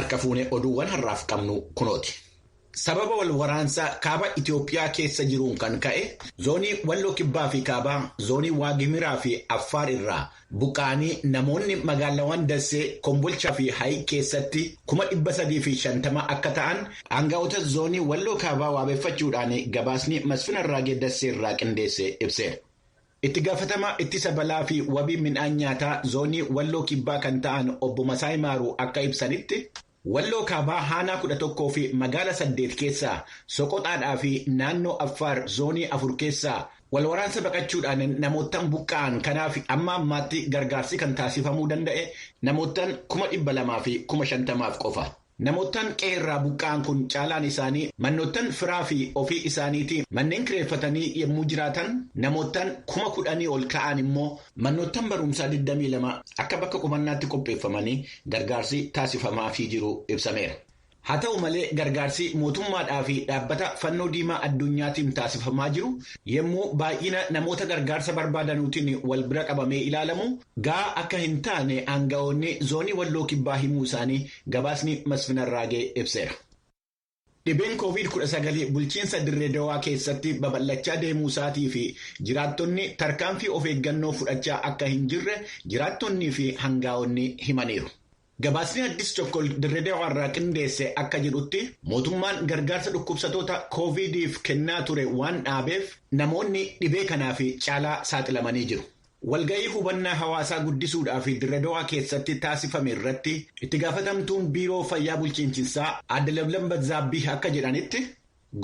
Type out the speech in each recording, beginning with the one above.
harka fuune oduuwwan har'aaf qabnu kunooti. Sababa wal waraansaa kaaba Itoophiyaa keessa jiruun kan ka'e zoonii Walloo Kibbaa fi Kaabaa, zoonii Waagimiraa fi Affaar irraa buqqa'anii namoonni magaalaawwan Dassee, Kombolchaa fi Hayiq keessatti 350,000 akka ta'an aangaa'ota zoonii Walloo Kaabaa waabeffachuudhaan gabaasni Masfin Arraagee Dassee irraa qindeesse ibseera. Itti gaafatamaa ittisa balaa fi wabii midhaan nyaataa zoonii Walloo Kibbaa kan ta'an obbo Masaay Maaruu akka ibsanitti. Walloo Kaabaa aanaa 11 fi magaala 8 keessaa Soqoxaadhaa fi naannoo Affaar zoonii 4 keessaa wal waraansa baqachuudhaan namoottan buqqa'an kanaaf amma ammaatti gargaarsi kan taasifamuu danda'e namoottan 250,000 qofa. Namoottan qe'eerraa buqqa'an kun caalaan isaanii mannoottan firaa fi ofii isaaniitiin manneen kireeffatanii yommuu jiraatan namoottan 10,000 ol ka'an immoo mannoottan barumsaa 22 akka bakka qubannaatti qopheeffamanii gargaarsi taasifamaafii jiru ibsameera. Haa ta'u malee gargaarsi mootummaadhaa fi dhaabbata fannoo diimaa addunyaatiin taasifamaa jiru yommuu baay'ina namoota gargaarsa barbaadanuutiin wal bira qabamee ilaalamu gahaa akka hin taane aanga'oonni zoonii Walloo Kibbaa himuu isaanii gabaasni Masfin Arraagee ibseera. Dhibeen COVID-19 bulchiinsa Dirree Dawaa keessatti babal'achaa deemuu isaatii fi jiraattonni tarkaanfii of eeggannoo fudhachaa akka hin jirre jiraattonnii fi hangaa'onni himaniiru. Gabaasni Addis Chokkol Dirree Dawaa irraa qindeesse akka jedhutti mootummaan gargaarsa dhukkubsattoota COVIDiif kennaa ture waan dhaabeef namoonni dhibee kanaaf caalaa saaxilamanii jiru. Walga'ii hubannaa hawaasaa guddisuudhaaf Dirree Dawaa keessatti taasifame irratti itti gaafatamtuun biiroo fayyaa bulchiinsaa Aadde Lamlam Bazzaabbii akka jedhanitti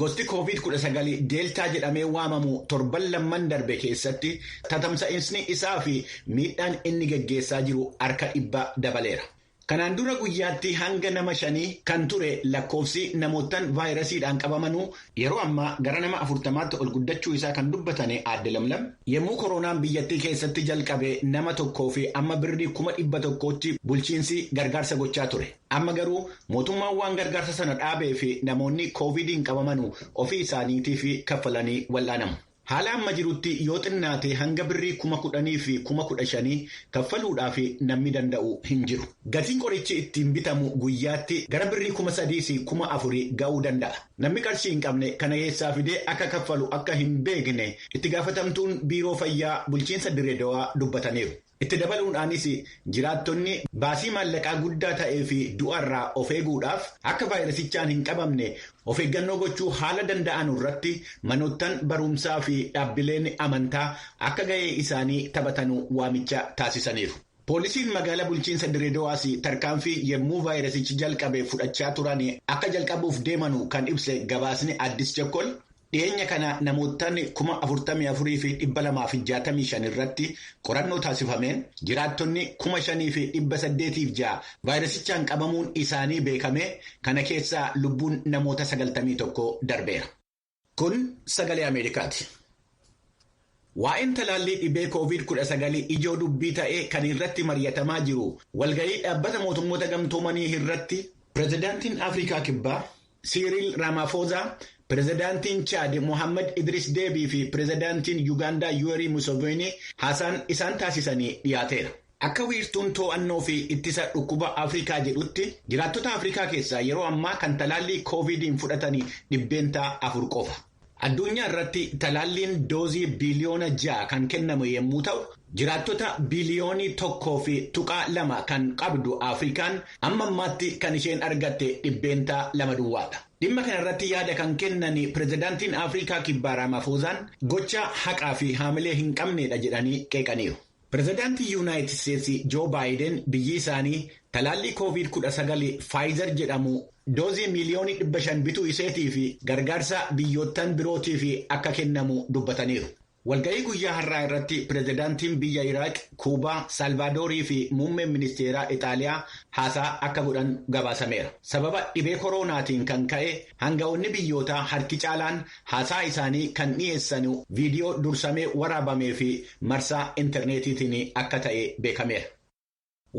gosti COVID-19 deeltaa jedhamee waamamu torban lamman darbe keessatti tatamsa'iinsi isaa fi miidhaan inni geggeessaa jiru harka 100 dabaleera. Kanaan dura guyyaatti hanga nama 5 kan ture lakkoofsi namoottan vaayirasiidhaan qabamanuu yeroo ammaa gara nama 40tti ol guddachuu isaa kan dubbatane Aadde Lamlam yommuu koronaan biyyattii keessatti jalqabe nama tokkoo fi amma birrii 100,000tti bulchiinsi gargaarsa gochaa ture. Amma garuu mootummaan waan gargaarsa sana dhaabee fi namoonni koovidiin qabamanuu ofii isaaniitiif kaffalanii wal'aanamu. Haala amma jirutti yoo xinnaate hanga birrii 10,000 fi 15,000 kaffaluudhaaf namni danda'u hin jiru. Gatiin qorichi ittiin bitamu guyyaatti gara birrii 3,000 fi 4,000 ga'uu danda'a. Namni qarshii hin qabne kana keessaa fidee akka kaffalu akka hin beekne itti gaafatamtuun biiroo fayyaa bulchiinsa Dirree Dawaa dubbataniiru. Itti dabaluudhaanis jiraattonni baasii maallaqaa guddaa ta'ee fi du'arraa of eeguudhaaf akka vaayirasichaan hin qabamne of eeggannoo gochuu haala danda'an irratti manoottan barumsaa fi dhaabbileen amantaa akka ga'ee isaanii taphatanuu waamicha taasisaniiru. Poolisiin magaalaa bulchiinsa Dirree Dawaas tarkaanfii yommuu vaayirasichi jalqabe fudhachaa turan akka jalqabuuf deemanu kan ibse gabaasni Addis Chokkol. Dhiyeenya kana namoottan 44,265 irratti qorannoo taasifameen jiraattonni 5,806 vaayirasichaan qabamuun isaanii beekame kana keessaa lubbuun namoota 91 darbeera. Kun sagalee Ameerikaati. Waa'een talaallii dhibee COVID-19 ijoo dubbii ta'ee kan irratti mari'atamaa jiru walga'ii dhaabbata mootummoota gamtoomanii irratti pirezidaantiin Afrikaa Kibbaa Siiriil Ramaafoozaa. Pirezidaantiin Chaad Mohaammed Idris Deebii fi pirezidaantiin Yuugaandaa Yuwerii Museveni haasaan isaan taasisanii dhiyaateera. Akka wiirtuun to'annoo fi ittisa dhukkuba Afrikaa jedhutti jiraattota Afrikaa keessaa yeroo ammaa kan talaallii koovidiin fudhatanii 4% qofa. Addunyaa irratti talaalliin doozii biliyoona 6 kan kennamu yommuu ta'u, jiraattota biliyoonii 1.2 kan qabdu Afrikaan amma ammaatti kan isheen argatte 2% duwwaadha. Dhimma kana irratti yaada kan kennan pirezidaantiin Afrikaa Kibbaa Ramaafoozaan gocha haqaa fi haamilee hin qabnedha jedhanii qeeqaniiru. Pirezidaantiin Yuunaayitid Isteetsi Joo Baayiden biyyi isaanii talaallii COVID-19 Faayizer jedhamu doozii miliyoonii 500 bituu iseetii fi gargaarsa biyyoottan birootiif akka kennamu dubbataniiru. Walga'ii guyyaa har'aa irratti pirezidaantiin biyya Iraaq, Kuubaa, Saalvaadorii fi muummeen ministeeraa Itaaliyaa haasaa akka godhan gabaasameera. Sababa dhibee koronaatiin kan ka'e hanga'oonni biyyootaa harki caalaan haasaa isaanii kan dhiyeessan viidiyoo dursamee waraabamee fi marsaa intarneetiitiin akka ta'e beekameera.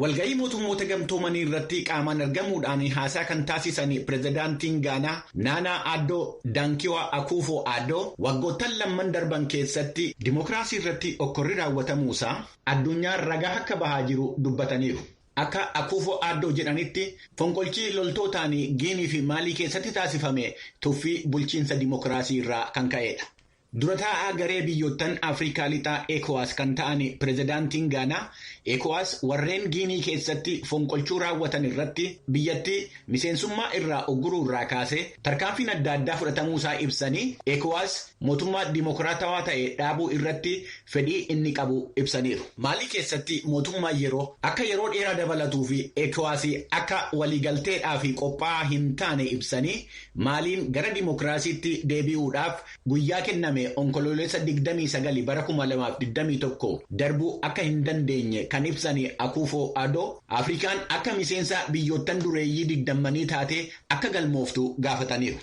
Walga'ii mootummoota gamtoomanii irratti qaamaan argamuudhaan haasaa kan taasisan pirezidaantiin Gaanaa Naanaa Addoo Daankiwaa Akuufoo Addoo waggoottan lamman darban keessatti dimookiraasii irratti okkorri raawwatamuusaa addunyaan ragaa akka bahaa jiru dubbataniiru. Akka Akuufo Addoo jedhanitti fonqolchii loltootaan Giinii fi Maalii keessatti taasifame tuffii bulchiinsa dimokiraasii irraa kan ka'edha. Dura taa'aa garee biyyoottan Afrikaa lixaa ECOWAS kan ta'an pirezidaantiin Gaanaa ECOWAS warreen Giinii keessatti fonqolchuu raawwatan irratti biyyattii miseensummaa irraa ugguruu irraa kaasee tarkaanfiin adda addaa fudhatamuusaa ibsanii ECOWAS mootummaa dimokiraatawaa ta'e dhaabuu irratti fedhii inni qabu ibsaniiru. Maalii keessatti mootummaa yeroo akka yeroo dheeraa dabalatuu fi ECOWAS akka waliigalteedhaa fi qophaa'aa hin taane ibsanii maaliin gara dimokiraasiitti deebi'uudhaaf guyyaa kenname. Onkoloolessa 29 bara 2021 darbuu akka hin dandeenye kan ibsan Akuufo Adoo Afrikaan akka miseensa biyyoottan dureeyyii digdammanii taatee akka galmooftu gaafataniiru.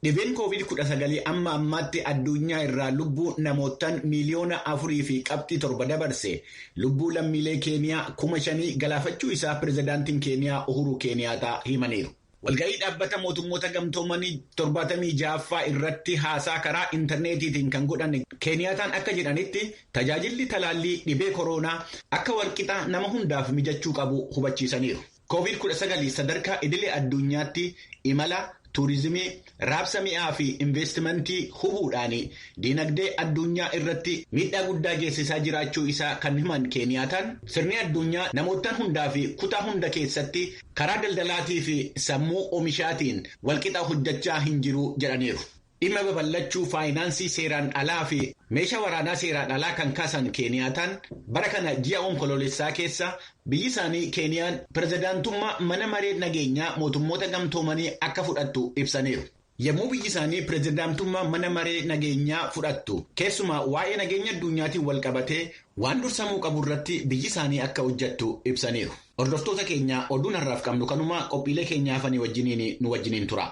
Dhibeen COVID-19 amma ammaatti addunyaa irraa lubbuu namoottan miiliyoona 4.7 dabarse lubbuu lammiilee Keeniyaa 5,000 galaafachuu isaa pirezidaantiin Keeniyaa Uhuru Keeniyaataa himaniiru. Walga'ii dhaabbata mootummoota gamtoomanii 76ffaa irratti haasaa karaa intarneetiitiin kan godhan Keeniyaataan akka jedhanitti tajaajilli talaallii dhibee koronaa akka walqixaa nama hundaaf mijachuu qabu hubachiisaniiru. COVID-19 sadarkaa idilee addunyaatti imala tuurizimii, raabsa mi'aa fi investimentii hubuudhaan diinagdee addunyaa irratti miidhaa guddaa geessisaa jiraachuu isaa kan himan Keeniyaataan sirni addunyaa namoottan hundaa fi kutaa hunda keessatti karaa daldalaatii fi sammuu oomishaatiin walqixa hojjechaa hin jiru jedhaniiru. Dhimma babal'achuu faayinaansii seeraan alaa fi meeshaa waraanaa seeraan alaa kan kaasan Keeniyaataan bara kana ji'a onkoloolessaa keessa biyyi isaanii Keeniyaan pirezidaantummaa mana maree nageenyaa mootummoota gamtoomanii akka fudhattu ibsaniiru. Yommuu biyyi isaanii pirezidaantummaa mana maree nageenyaa fudhattu keessumaa waa'ee nageenya addunyaatiin wal qabatee waan dursamuu qabu irratti biyyi isaanii akka hojjettu ibsaniiru. Hordoftoota keenya oduun har'aaf qabnu kanuma qophiilee keenyaa hafanii wajjiniin nu wajjiniin tura.